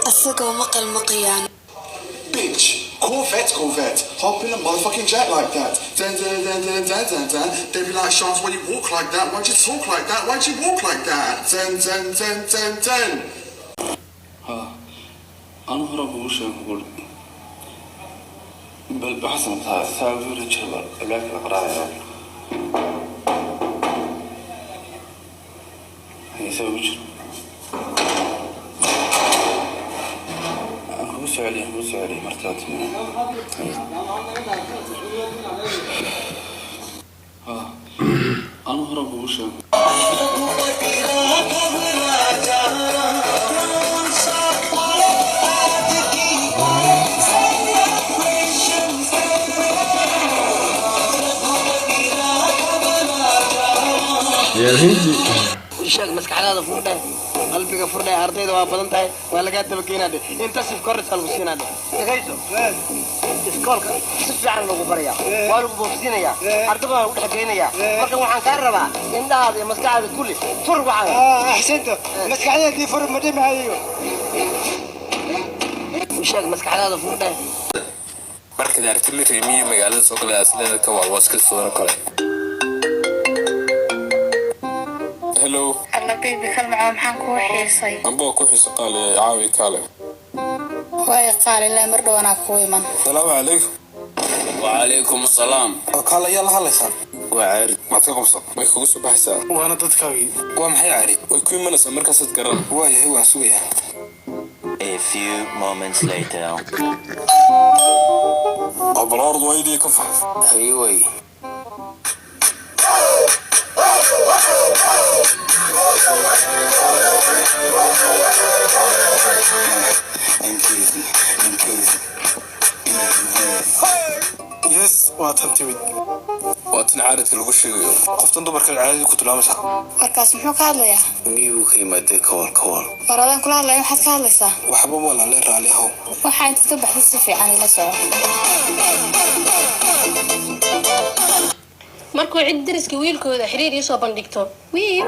Asagoo maqal maqayaan. Bitch, Corvette, Corvette, hop in a motherfucking jet like that. Dun, dun, dun, dun, dun, dun, dun. They be like, "Shams, why you walk like that? Why'd you talk like that? Why'd you walk like that?" Dun, dun, dun, dun, dun. Ha, anu hore kugu sheego guri. Bal waxaa samtaa saa guri jira albaabka la qaraacaya. Hayse ugu jiro. Aan kugu soo celiyo, aan kugu soo celiyo martaa timi. Ha, anu hore kugu sheego. Ciyaar Hindi. Sheeg, maskaxdaada furdhe, qalbiga furdhe. Ardayda waa badan tahay, waa lagaa dabakeenaa dhe. Intensive course lagu siinaa dhe. Dhegayso, iskoolka si fiican lagu barayaa, waa lagu boofsiinayaa, ardayda waa lagu dhex geynayaa. Marka waxaan kaa rabaa indhahaada iyo maskaxdaada kulli fur waxaan. Axsanta, maskaxdeedii fur, ma dhimahayo. Sheeg, maskaxdaada furdhe. Markaad aragtid mid reer miyi magaalada soo galay, asleeda ka waa iska sidoo kale. Hello. Alla baby, kalmacaa, maxaan kuu xiisay? Amboo ku xiiso qaali, caawi kaale. Waay qaali, ilaa mar dhowanaa kuu iman. Salaamu calaykum. Wacalaykum asalaam. Oo kaale, ayaa la hadlaysaa? Waa caarid. Maad ka qabso, way kugu soo baxaysaa. Waana dadkaagii. Waa maxay caarid? Way ku imanaysaa markaasaad garan. Waayahay, waan sugayaa. A few moments later. Abaloord waydii ka fax. Haye way. Yes, waa tan timid. Waa tan caaridka lagu sheegayo. Qoftan dumarka caadadii ku tilmaamaysaa. Warkaas muxuu ka hadlayaa? Miyuu ka yimaadee kawal kawal? War adaan kula hadlaya, maxaad ka hadlaysaa? Waxba walaale, raali ahow. Waxaa intaad ka baxday si fiican ila soco. Markuu cid dariska wiilkooda xiriir iisoo bandhigto wiil.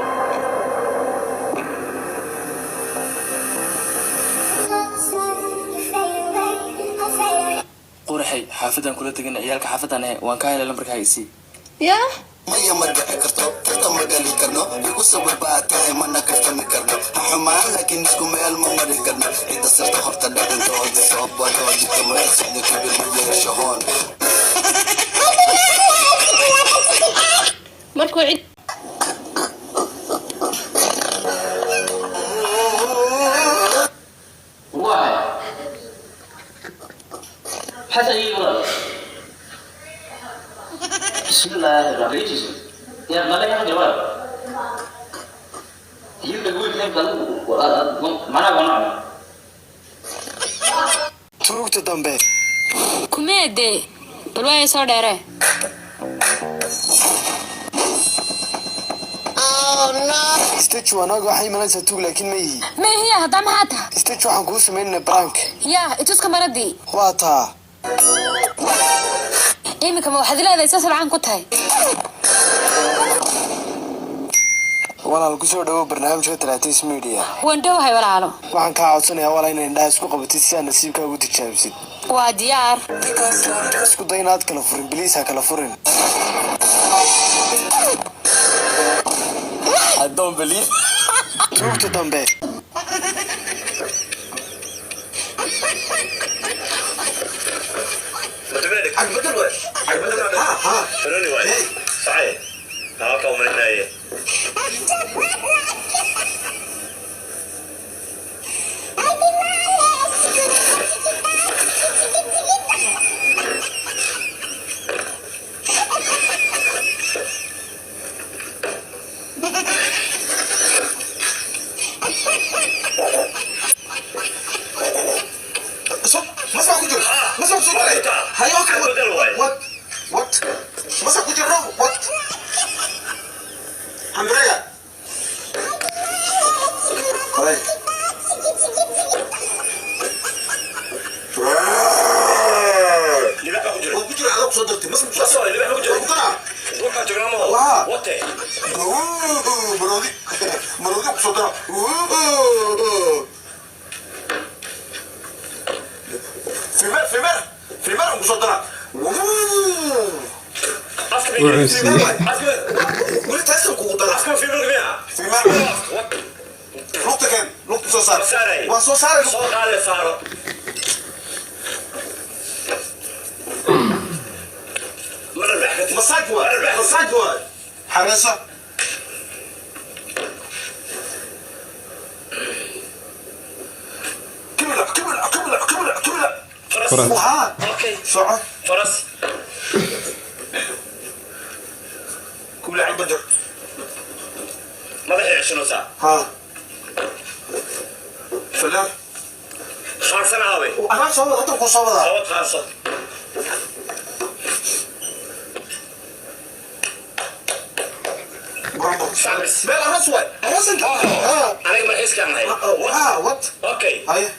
Quraxay, xaafadan kula tegin, ciyaalka xaafadan eh, waan ka helay lambarkaaga, isii. Yaa. Maya, ma dhici karto, karta ma gali karno. Igu sawir baa tahay, mana kaftami karno. Ha xumaan, laakiin isku meel ma mari karno. Cidda sirta horta dhaqankooda soo baro. Jidka ma socdo, kibir ma yeeshahoon. Markuu cid Waay xasan ii walaal, bismillaahi raxmaani ya malaga jawaab hilibka wiilka macnaha waa nocma. Tuugta dambe. Kumeede, bal waaya soo dheeree. Istaji, wanaaga waxay imanaysaa tuug, laakiin ma ihi. Mehiya, haddaa maxaa taha? Istaji, waxaan kuu samaynayna prank. Yaa ituska maradii. Waa taa. Iminka ma waxaad leedahay saas lacaan ku tahay? Walaal, kusoo dhawow barnaamijka Talaatiis Media. Waan dhowahay, walaalo. Waxaan kaa codsanayaa, walaal, inay indhaha isku qabatid si aad nasiibkaaga u tijaabisid. Waa diyaar. Isku day inaad kala furin, please, ha kala furin. I don't believe. Tuugta dambe. What? What? Masa ku jiro? What? Andrea. Hey. Ku jiro adag soo dirtay. Mas ku jiro. Waa. Maroodi. Maroodi ku soo dira. Wuxuu siiyey. Weli taasaan kugu dara. Fiimaal. Lugta keen, lugta soo saar. Waa soo saaray. Soo qaade saaro. Masaaj waay, masaaj waay. Xareeso. Kibla, kibla, kibla, kibla, kibla. Faras. Waxaa. Soco. Faras. Kibla cilba jir. Madaxii ceshanaysaa. Ha. Falaar. Qaansana aawe. Anaa soo wada, hadda kuu soo wadaa. Soo qaanso. Meel aras waay. Aras inta. Ha. Aniga marxiiskaan ahay. Ha, what? Okay. Haye.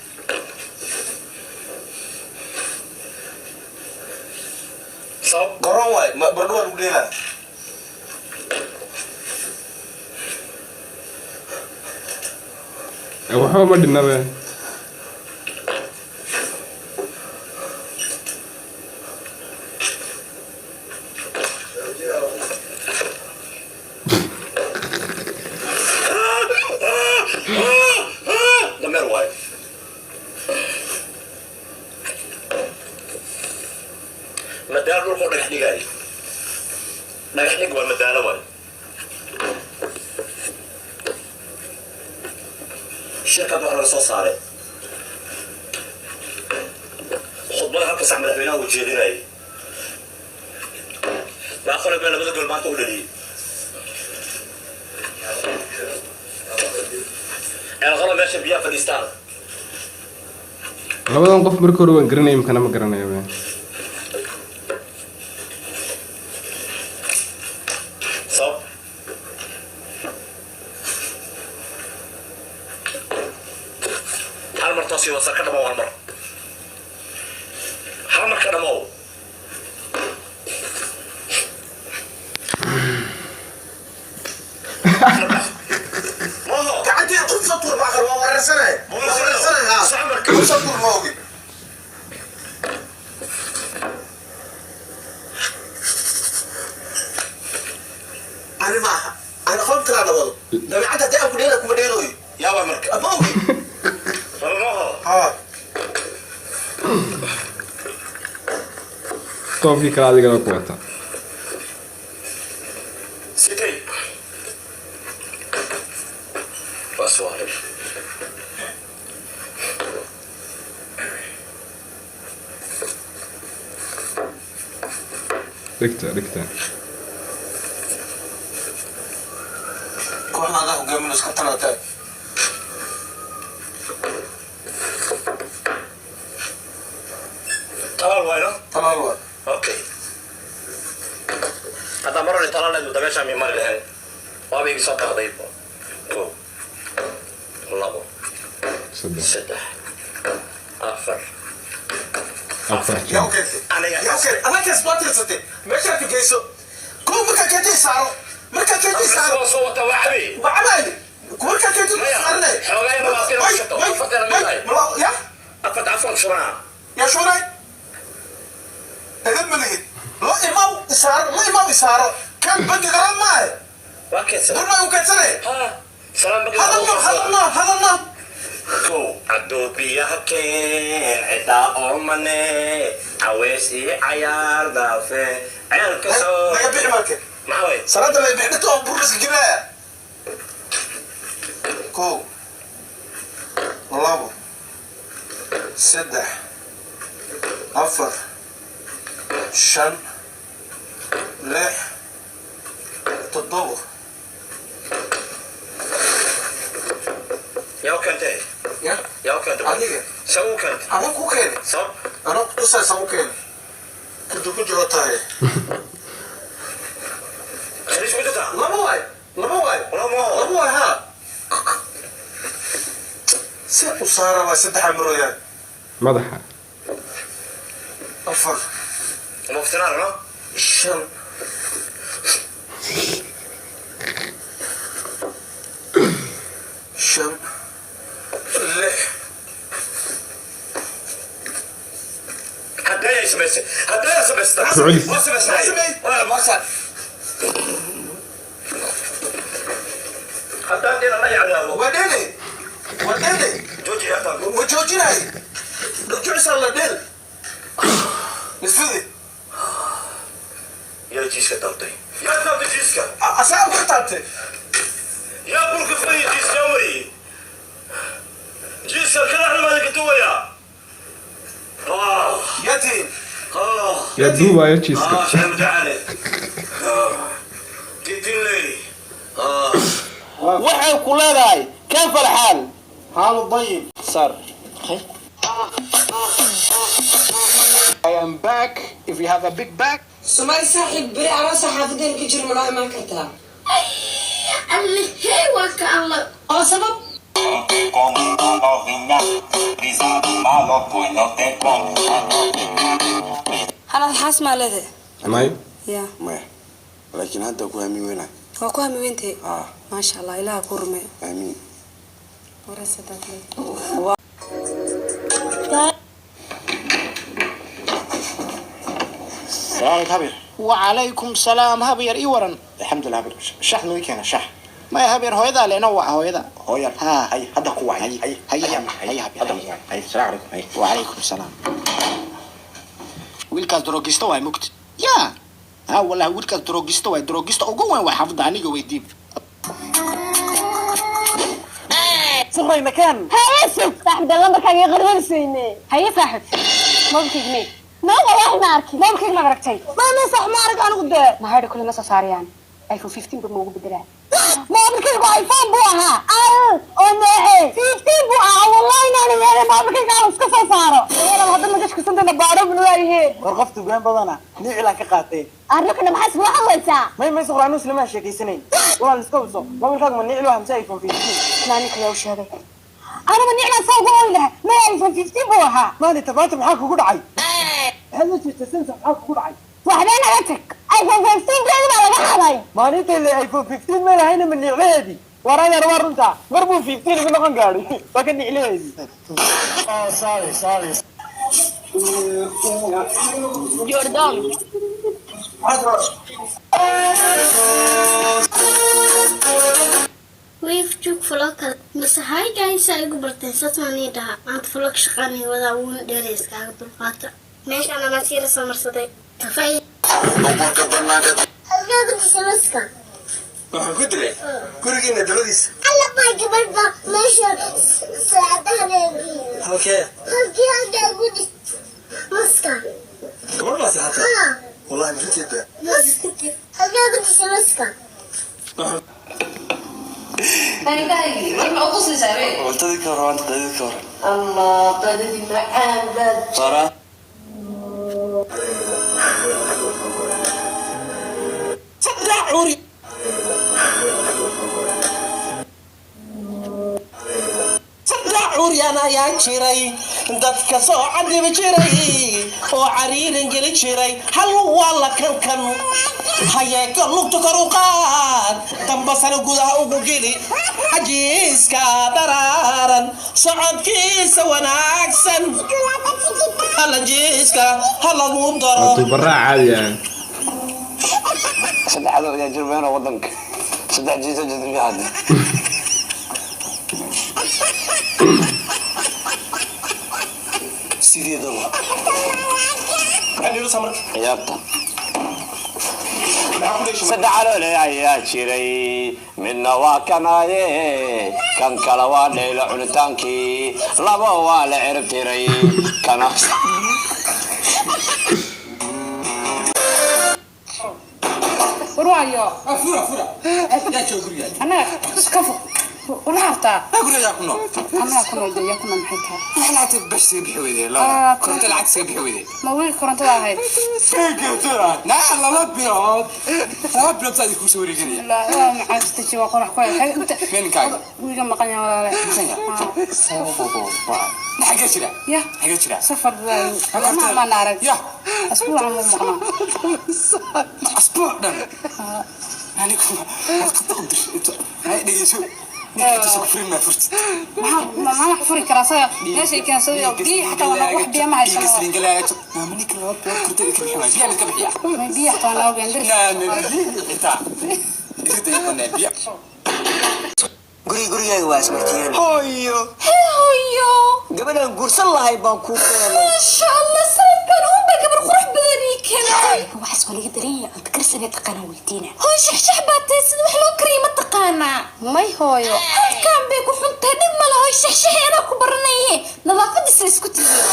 Sabab. Garoon waay, baradho waa lagu dheelaa. Waxba ma dhinabe. Dameer waayo. Madaalo dhulkoo dhagax dhigaayo. Dhagax dhig waa madaalo waayo. Shirkad wax laga soo saaray. Khudbada halka sax madaxweynaha uu jeedinayay. Baaqole bee labada gool maanta u dhaliyey. Ceelqalo meesha biyaha fadhiistaan. Labadan qof markii hore waan garanayay, imkana ma garanayo be. Sabab. Hal mar toos iyo wasar ka dhamow hal mar. Hal mar ka dhamow. Gacanteeda ku soo tuur baa waa wareersanay. Waa wareersanay, ha. Ku soo tuur ma ogi. Ani maaha. Ani qof kala wado. Dabeecadda haddii aan ku dheela kuma dheelooyo. Yaa waa marka. Ma ogi. Maho. Ha. Toobkii kale adigana ku wata. Sitay. Waa su'aal. Dhigta, dhigta. Kooxda adaa hogaaminayso kabtan aad tahay. Talaal waay no? Talaal waay. Okay. Haddaa mar hore talaal leedahay dabeeshaan mi mari lahayn. Waaba iga soo qaaday. Kow. Labo. Saddex. Saddex. Afar. Afar. Yaa u keentay. Yaa u keentay. Adaa kees waa tirsatay. Meeshaad ku geyso. Kow markaa keentay saaro. Markaa keentay saaro. Soo wata waa cabi. Waa cabaay. Markaa keentay saaranay. Xoogayna waa tiro shato. Afarteena mid tahay. Ya? Afarta afar shubanaa. Yaa shubanay? Edan ma lihid. La imaw isaaro, la imaw isaaro. Kan bangi garan maahe. Waa keedsan. Durma u keedsanay. Ha. Salaam bangi. Hadalna, hadalna, hadalna. Kow. Cadow biyaha keen, ciddaa oomane, caweys iyo cayaar daafe, ceelka soo. Naga bixi marka. Maxaa waay? Salaada lay bixinta oo burriska gelaya. Kow. Labo. Saddex. Afar. Shan. Lix. Toddobo. Yaa u keentay? Ya? Yaa u keentay? Adiga. Sa u keentay? Anaa ku keenay. Sabab? Anaa ku tusay sa u keenay. Kujo kujo oo tahay. Khaliis ku jirtaa? Laba waay. Laba waay. Laba waay. Laba waay, ha. Si u saara waa saddex amrooyaan. Madaxa. Afar. Muftinaan, no? Shan. Shan. Lix. Hadday ay samaysay. Hadday ay samaysay. Ku celis. Waa samaysay. Waa Masa. Hal cadaabo. Waa dheele, waa dheele. Jooji ciyaarta. Waa joojinay dhuljucisa la dheel nisfidi. Yaa jiiska taabtay? Yaa taabtay jiiska? Asaga ku taabtay. Yaa burka fadhiya jiiska mariyey? Jiiska kala xumaada ka duwaya. Yatiin. Yaa duubaayo jiiska? Waxay ku leedahay kayfa alxaal? Xaalu dayib sar. I am back if you have a big back. Soomaali saaxiib, beri aroosa xaafadeen ka jiro, malaa imaan kartaa? Allehee, waa ka alla. Oo sabab? Halaad xaas maa leedahay? May. Ya? Maya, laakiin hadda ku hami weynaa. Waa ku hami weyntahay? Ah. Maasha Allah, Ilaha ku rumeeyo. Aamiin. Warasadaad leedahay. Salaam calaykum, habeer. Wacalaykum salaam, habyar, ii waran. Alxamdulilah, habeer. Shax noo keena shax. Maya habyar, hooyadaa leena waa hooyada. Hooyar? Ha. Hay, hadda ku wacay. Hay. Hay. Hay. Hay. Hay. Hadda hay. Salaam calaykum, hay. Wacalaykum salaam. Wiilkaas drogista waay, mugti ya ha? Wallahi wiilkaas drogista waay, drogista ugu weyn waay xaafadda, aniga weydiib. Suqray makaan. Haye sug saaxib, dee lambarkaaga ii qarwarsayne. Haye saaxib, mobilkayga mee? Ma wallahi ma arkin mobilkayga. Ma aragtay? Ma sax, ma arag anigu dee. Mahadha kule ma soo saarayaan iPhone 15 ba ma ugu bedelaa? Mobilkaygu iPhone buu ahaa al oo nooce 15 buu ahaa. Wallahi inaanu meelay mobilkayga aan iska soo saaro. Ayadaba hadda magashka santana baadho buu waayahe. War qoftu been badana, niclaan ka qaatay. Arrinkana maxaa isla hadlaysaa? May suqray, anu islama sheekaysanayn. Walaal, iska hubso mobilkaaga, ma niclo hamse iPhone 15? Naa ninka yaa u sheegay? Anaba niclaan saa ugu oyn lahaa. Maya, iPhone 15 buu ahaa. Maalinta maanta maxaa kugu dhacay? Maxaad la jirta sensa? Maxaa kugu dhacay? Waxbeen naga tag, iPhone 15 keedi baa laga xaday. Maalinta ile iPhone 15 ma lahayna, ma niclaheedii? War adeer, waa runtaa, mar buu 15 igu noqon gaadhay, waa ka niclaheedii. Sorry, sorry. Jordan. Wiif jug vlog kale mise? Hi guys, aa igu barteen sasmaan dhaha. Maanta vlog shaqaanay wadaa, wuuna dheeray, iskaaga dulqaata. Meeshaan anaa siira soo marsaday kafay. Waxaan ku dilay gurigiina dabadiisa. Alla baa gabadha meesha saacadaha. Halkee? Halkii halkaa ugu dhis maska. Gabadh baa seexata? Wallahi marinteed ba. Halkaa ugu dhis maska. Cuntadii ka hor, maanta qadadii ka hor. Allah, qadadii macaan baad. Sara. Saddex curi, saddex curyaan ayaa jiray, dadka soo cadibi jiray oo cariiran geli jiray. Hal waa la kankan hayeeko, lugta kor u qaad, dambasana gudaha ugu geli. Xajiiska daraaran socodkiisa wanaagsan, halajiiska ha lagu daro. Waa tuubaraac caadi ah. Saddex cadow ayaa jir been oo wadanka saddex jiisa jirta fi hadda. Sideedaba maxaa dhiirasa marka? Ciyaarta saddex caloole ayaa jiray, midna waa kanaaye, kan kale waa dhaylo cunitaankii, laba waa la cirib tiray kana. War waayo. Fura, fura. Yaa jooga guriga? Annaga iska fog wala hartaa. Guriga yaa ku nool? Annaga ku nool dee, yaa ku nool? Maxay tahay? Wax lacagta bash iska bixi weyday? Ah, koronto lacagta iska bixi weyday. Ma wiil korontada ahayd? Naa 2 bilood, 2 bilood saa idinku soo wareeganaya. Waa macaashtaji, waa qorax ku Meninkaaga? Wiiga maqan yahay, walaale. Maqan yahay? Na xagee jira? Ya. Xagee jira? Safar baa ma arag. Ya. Asbuucan wuu maqnaa. Asbuuc dhan anigu warqada u dir hay, dhegeyso, ninka ku furin maa furtid. Maxaa ma furi karaa saga meeshay keensaday oo biyo xataa waa wax biyo ma haysano. Dhiiga maama, ninka 2 bilood koronto ka bixi waayo, biyaa mid ka bixiya. Ma biyo xataa waa nooga been. Naa ma biyo xitaa irida ii banaa biyo. Guri gurigaaga waa ismartiyeen. Hooyo. Hee hooyo. Gabadhaan guursan lahay baan kuu keenay. Maasha Allah, sanadkan uunbaa gabar qurux badan ii keentay. Waxaas waa laga daran yahay, cunto karis inay taqaanaan weydiina. Hooy, shaxshax baa tahay, sida wax loo kariyo ma taqaanaa? May hooyo. Halkaan bay ku xuntahay, dhib ma lahoy, shaxshaxi anaa ku baranaye. Nadaafadiisa isku tihiin.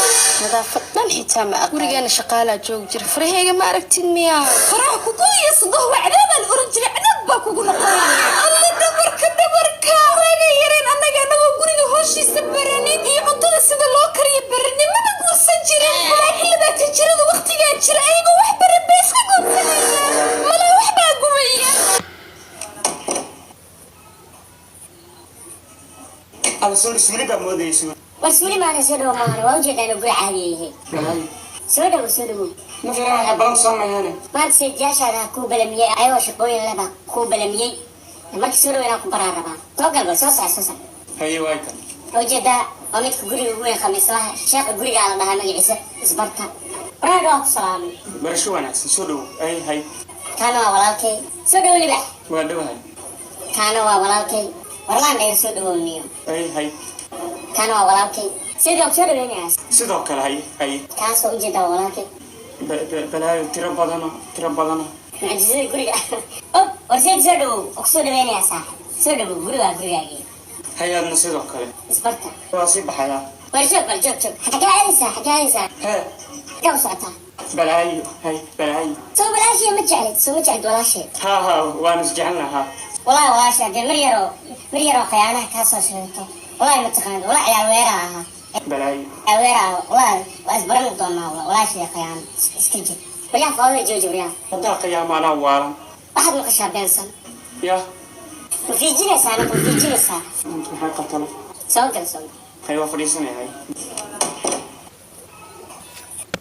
Nadaafad dhan xitaa ma aqaan. Gurigeena shaqaalaa joogi jira. Farahayga ma aragtid miyaa? Faraha kugu iyo sadoh waa cadaabaan oran jiray, cadaab baa kugu noqonaya. Alla dhabarka dhabarka. Waaga yareen annaga anagoo guriga hooshiisa baranin iyo cuntada sida loo kariyo baranin maba guursan jirin. Laakiin 20 jirada waqtigaa jira ayagoo wax baran bay iska guursanayaan. Malaa wax baa gubaya. Alla suuli suuli baa moodaysa. War suuli maana, soo dhawo maahane, waa ujeedaa inuu guri caadiya yahay. Soo dhawo, soo dhawo. Ma fiiran, waxay balan soo mayaane. Maanta seediyaashaada kuu balamiyey, ayagoo shaqooyin leh baa kuu balamiyey. Marka soo dhawo, inaan ku baraa rabaa. Soo galba, soo sac, soo sac. Haye, waay kan. Waa ujeedaa, waa midka guriga ugu weyn, khamiislaha sheekha gurigaa la dhahaa magaciisa. Isbarta waraadha, waa ku salaamay. Barasho wanaagsan, soo dhawo ay hay. Kaana waa walaalkay, soo dhawo libax. Waa dhowahay. Kaana waa walaalkay, warlaan dheer, soo dhawow niyo. Ay hay. Kaana waa walaalkay, sidoo ku soo dhaweynayaa. Sidoo kale, haye haye. Kaasoo ujeedaa waa walaalkay. Balaayo tiro badano, tiro badano. Mucjisada guriga og warseed, soo dhawow, oo kusoo dhaweynayaa saaxib, soo dhawow, gurigaa gurigaagii. Hayaadna sidoo kale. Isbarta. Waa sii baxayaa. War joog, bal joog, joog. Xagee aadaysaa? Xagee aadaysaa? Hee. Xagee u socotaa? Balaayo hay, balaayo. Soo walaashey ma jeclid? Soo ma jeclid walaashay? Ha ha, waan isjecelnaha ha. Walaahi walaashay haddee mar yaroo, mar yaroo khiyaanaha kaa soo sheegto, walaahi ma taqaanid, walaa ciyaal weeraha ahaa. Balaayo. Ciyaal weeraha, walaahi waa isbaran doonaa. Walaashay khiyaano iska jir. Waryaha foodada jooji, waryaha. Haddaa qiyaamo anaa waalan. Waxaad maqashaa beensan. Ya. Ma fiijinaysaa ninka? Ma fiijinaysaa? Maxay qatalo? Soo gal, soo gal. Hay, waa fadhiisanaya, hay.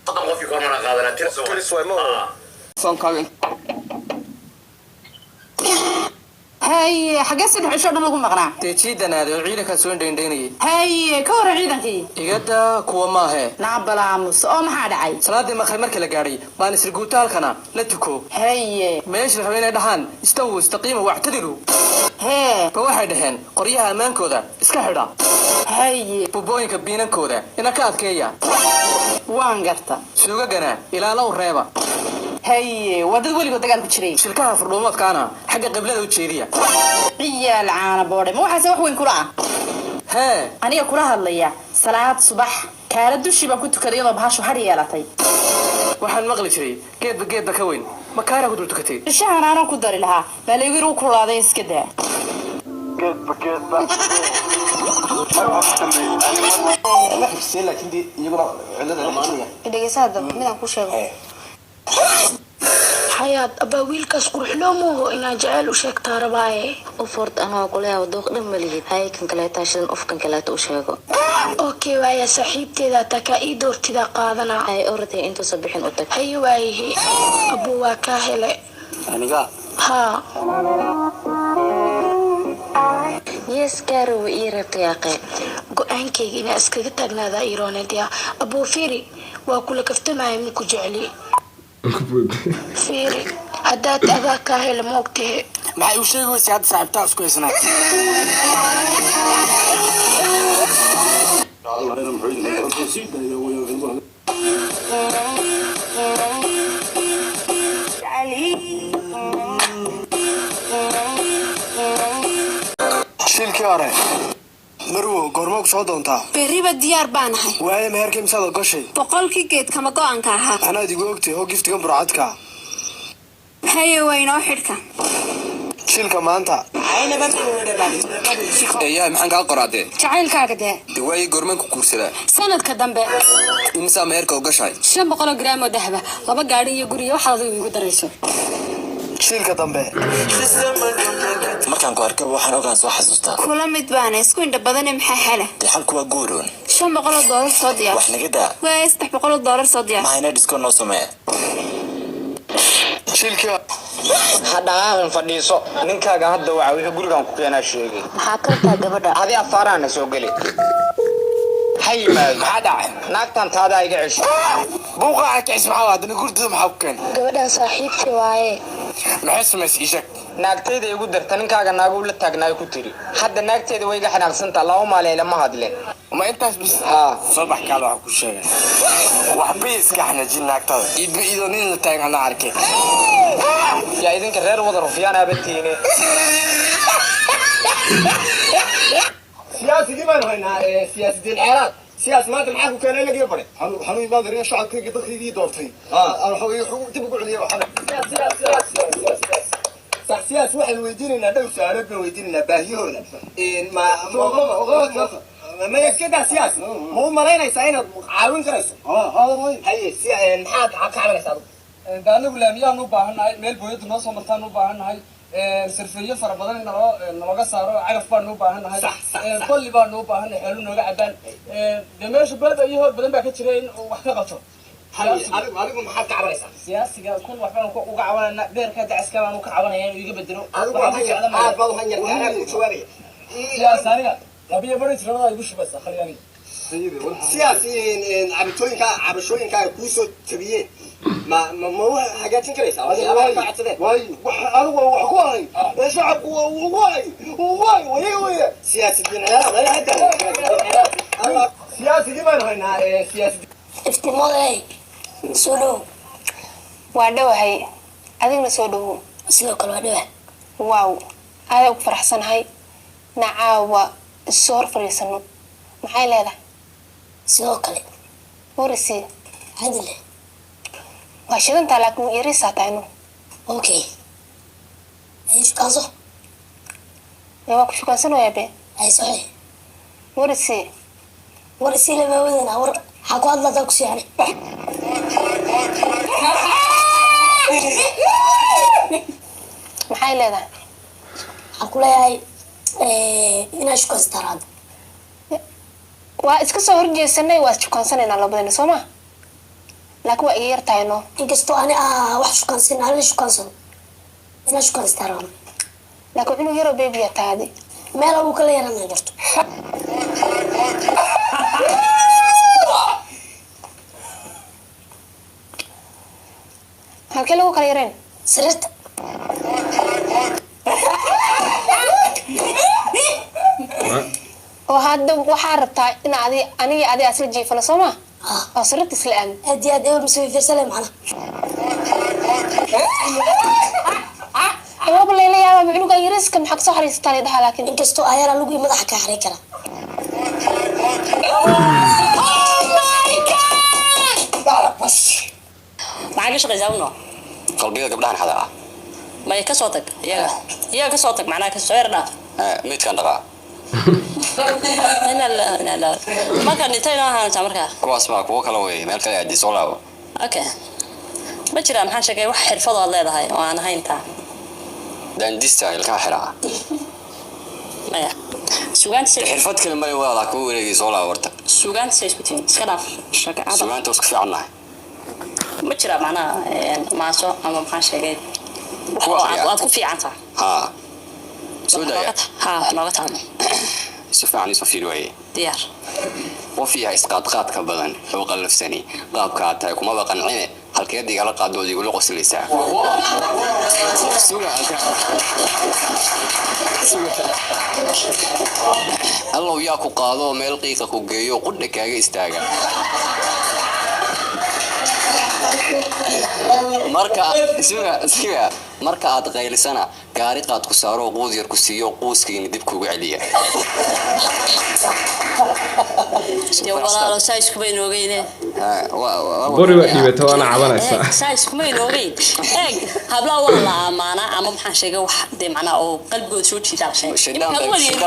30 qofkii kormana qaadanaa tirso. Soonkaaga. Haye, xagee 3 cisho dhan lagu maqnaa? Dee jiidanaaday oo ciidankaa soo indhaindhaynayay. Haye, ka waran ciidankii? Igada kuwa maahe. Nacbalaamus, oo maxaa dhacay? Salaadii maqrib markii la gaadhay baan isri guuto halkana la tuko. Haye. Meesha la rabay inay dhahaan istawu istaqiimu wactadilu. Hee. Ba waxay dhaheen qoryaha ammaankooda iska xidha. Haye. Bubooyinka biinankooda ina ka adkeeya. Waan garta. Suugagana ilaalow reeba. Haye, waa dad weligood dagaal ku jiray. Shilkaha furdhuumoodkaana xagga qiblada u jeediya. Ciyaal caana boodhe, ma waxaase wax weyn kula ah? Hee. Aniga kula hadlaya, salaad subax kaala dushii baan ku tukaday iyadoo bahashu har yeelatay. Waxaan maqli jiray geedba geedba ka weyn, ma kaara ku dul tukatay? Ishahan aanan ku dari lahaa baa laygu yiri u kululaaday, iska daa. La xibsiyey, laakiin dee iyaguna cilada la xibsiyay. Dhegeysa haddaba, midaan ku sheego. Xayaad abaa, wiilkaas quruxloo mooho, inaa jeceyl u sheegtaa rabaaye. Ufort anoo kuleeyahay, dooq dhan ma lihid. Hay, kan kaleeta shidan, uf kan kaleeta u sheego. Okay waaya, saaxiibteeda takaa ii doortidaa qaadanaa. Hay, orodhay, intuusan bixin u tag. Haye waayahe, abuu waa kaa hele. Aniga? Haa. Yes, garow ii reebtay aqee. Go-aankayga inaa iskaga taagnaadaa irooned ya abuu. Fiiri, waa kula kaftamaya, maku jecli. Fiiri, haddaad adaa kaa hele, ma ogtahe? Maxay u sheegi weysay hadda saaxiibtaa isku haysanaa? Shilkii hore, marwo, goorma ku soo doontaa? Berriba diyaar baanahay. Waaye, meherka imsaad ogoshay? 100kii geed kama go-anka ahaa. Anaad igu ogtay oo giftigan burcadka. Haye, waa inoo xidhka. Shilka maanta. Eeyahay, maxaan kaa qoraadee? Jacaylkaaga dee. Dee waaye, goormaan ku guursadaa? Sanadka dambe. Imisaa meherka ogashahay? 500 garaam oo dahaba, laba gaadhi iyo guriga, waxaad adigu igu darayso. Shilka dambe. Markaan ku arkaba waxaan ogaan soo xasuustaa. Kula mid baana isku indha badane, maxaa xela? Dee xalku waa guuroon. $500 soo diyaar. Wax naga daa. Waay, $300 soo diyaar. Mahayna dhisko noo samee. Shilkii. Ha dhaqaaqin, fadhiiso. Ninkaaga hadda waca, wixii gurigan ku keenaa sheegay. Maxaa kartaa gabadha? Adi afaaraana soo geli, ha yimaado. Maxaa dhacay? Naagtan taadaa iga cesho. Buuqa arkicis maxaa? Haddana gurdada maxaa ku keenay? Gabadhan saaxiibtii waaye. Maxay samaysay? Ii sheeg. Naagtayda igu darta, ninkaaga naagu la taagnaayo ku tiri. Hadda naagteeda way iga xanaaqsantaa, 2 maalin lama hadlin. Ma intaas bis? Haa. Soo bax, kaal, waxaan ku sheegay waxba iska xanajin naagtada idba idoo nin la taagan ana arkay. Yaa idinka reer wada rufyaan aabatiine. Siyaasigii baanu haynaa, siyaasidiin xeeraad. Siyaas, maanta maxaa ku keenay lagiyo bare? Waxaan u imaadaya shacabkayga, dadkaygii doortay aan dib ugu celiya waxaan. Sax, siyaas, waxaan weydiinaynaa dhow su-aalood baan weydiinaynaa baahiyahooda. Ma ma iskadaa, siyaas, ma u malaynaysaa inaad caawin karayso? Haye, si maxaad ka caawinaysaa adigu? Anagu laamiyaan u baahannahay, meel booyadu noo soo martaan u baahannahay, sarfeeyo fara badan in naloo nalooga saaro, cagaf baanu u baahannahay, kolli baanu u baahannahay, xoolu nooga cabaan. Dee meesha baad iyo hood badan baa ka jira in uu wax ka qabto. Haye, adigu maxaad ka cabanaysaa? Siyaasiga kun waxbaan uga cabanayna, beerka dacaska baanu ka cabanaya inuu iga bedelo. Adigu waa hanyar, aad baad u hanyartaa, anaa ku jawaabaya. Siyaas, aniga labiyo bari tirada igu shubaysa khali aniga. Siyaas, cabitooyinka cabashooyinka ay kuu soo tabiyeen ma u hagaajin karaysaa waxyaabaha ka codsadeen? Waay, anigu wax ku haray ee shacabku waay waay waye waye. Siyaasidiin ciyaar hadda siyaasigii baanu haynaa, siyaasi. Iftiimoday, soo dhow. Waa dhowahay, adigna soo dhowow. Sidoo kale waa dhowa. Wow, aada ugu faraxsanahay na caawa isu hor fadhiisano. Maxay leedahay? Sidoo kale. Warisi. Cadile. Waa shidantaa, laakiin yariisaa tahay no. Okay, ay shukaanso. Ee, waa ku shukansanayaa be. Ay soxe. Warisi. War isii lama wadana, war waxaa ku hadlataa ku siiyane. Maxay leedahay? Waxaan ku leeyahay inaa shukaansataan hadda. Waa iska soo horjeesanay, waa ishukansanaynaa labadayna, soo ma? Laakiin waa iga yar tahay no. Inkastoo ani aa wax shukaansan, ani la shukaansado, inaa shukaansataan rabno. Laakiin cunug yaroo beebiya tahay adi. Meel ugu kala yarana jirto. Halkee lagu kala yareen? Sariirta. Oo hadda waxaa rabtaa in adi aniga adi asla jiifano, soo ma? Oo sariirta isla aadno. Aad iyo aad, ewer mise fiirsale macna. Waaba layla yaabaa, cunuga yariiska maxaa kasoo xariisataa la dhahaa, laakiin inkastoo ayaraa lagu madaxa kaa xaray karaa. Maxaa ka shaqaysaa uno? Qalbiga gabdhahan xadaa. Maya, kasoo tag iyaga, iyaga kasoo tag, macnaha kasoo yar dhaaf. Midkaan dhaqaa. Ina la marka dhintay noo ahaanaysaa markaa. Kuwaas baa kuwo kale wey, meel kale aadi soo laabo. Okay, ma jiraa, maxaan sheegay, wax xirfad ood leedahay oo aan ahayn taa? Daandista ilkaha xiraa. Maya, sugaanta Xirfad kale male walaalaa, kuwa wareegay soo laabo horta. Sugaanta say isku tihiin, iska dhaaf shakacada. Sugaanta isku fiicannahay. Ma jiraa macnaha maaso ama maxaan sheegay wax Kuwa oo akhriya. aad ku fiican tahay? Haa, soo daaya. Haa, wax nooga taabno. Si fiican iisoo fiiri waaye. Diyaar. Qof yahay isqaadqaadka badan oo qallafsani, qaabka aad tahay kumaba qancine, halkeed igala qaadood igula qoslaysaa? Suga allow, yaa ku qaado oo meel qiiqa ku geeyo, qudha kaaga istaaga. Marka suga suga, marka aad qaylisana gaari qaad ku saaro, quud yar ku siiyo, quuskiina dib kuugu celiya. Yo walaalo, saa iskuma inoogeyne. Bori waa dhiibata, waana cabanaysaa. Saa iskuma inoogeyn. Eeg, hablaha waa la amaanaa ama maxaan sheegay, wax dee macnaa oo qalbigooda soo jiidaa la sheegay. Shaydaan Iminka bay- weligeed.